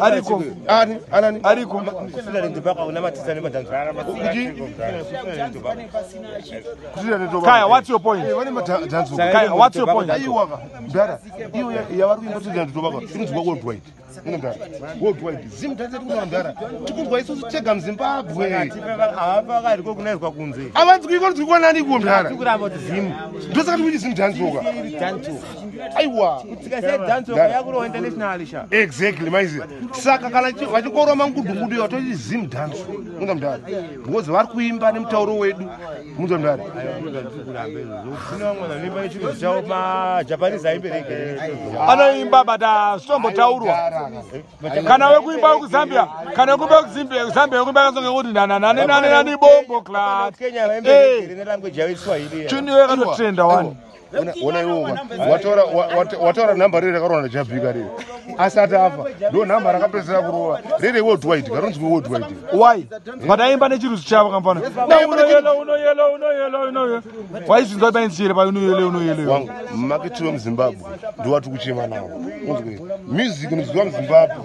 Ariko. Ani anani? Ariko. Kaya, what's your point? Vane madhanzo. Kaya, what's your point? Aiwa, mdara, iyo yavari kuimba Trinidad Tobago inonzwa worldwide. Ino mdara, worldwide. Zimdance yatiri mdara, tikunzwa isusu tega muZimbabwe. Havakarecognizwa kunze. Avanzwi vanzwikwa nani iko, mdara? Tikuramba kuti Zim Ndosaka tikuti Zimdance ka. Aiwa. Tikasiya dance yakurova international sha. Exactly, maiziva. Saka kana vachikorwa mangudungudu iwa, toti Zim dance, munza mudhara, because vari kuimba nemutauro wedu, munza mudhara. Kune vamwe vanoimba nechirungu chavo, maJapanese aimberege. Anoimba, but zvitombotaurwa. Kana wekuimba wekuZambia, kana wekuimba wekuZambia, wekuimba kasonge kuti nani nani nani bombo clat. Kenya vaimberege nelanguage yavo yeSwahili. Tune iyo yakatotrenda wani. Ona iwoka wataura nhamba rere rakarova naJabhika rere asati afa, ndo nhamba rakapedzisira kurova rere worldwide, karonzwi worldwide. Why? But aimba nechiruzi chavo kamfana. Unoyelo, unoyelo, unoyelo, unoyelo. Waizvinzwa painzire pa unoyelo, unoyelo. Wangu, maketi wemuZimbabwe ndowati kuchema nawo. Unzwe, music inodzidzwa muZimbabwe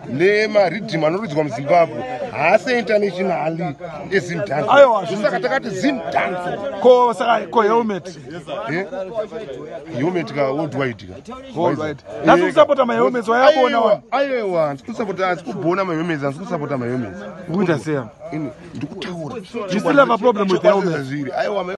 nemariddim anoridzwa muZimbabwe haasi internationally eZimdance. Aiwa. Saka takati Zimdance. Ko saka ko helmet? Helmet ka worldwide ka. Worldwide. Nhasi kusapota mahelmets wayabona wani? Aiwa, handisi kusapota, handisi kubhona mahelmets, handisi kusapota mahelmets. Kuita seya. Ini ndikutaura. You still have a problem with the helmet? Zviri, aiwa.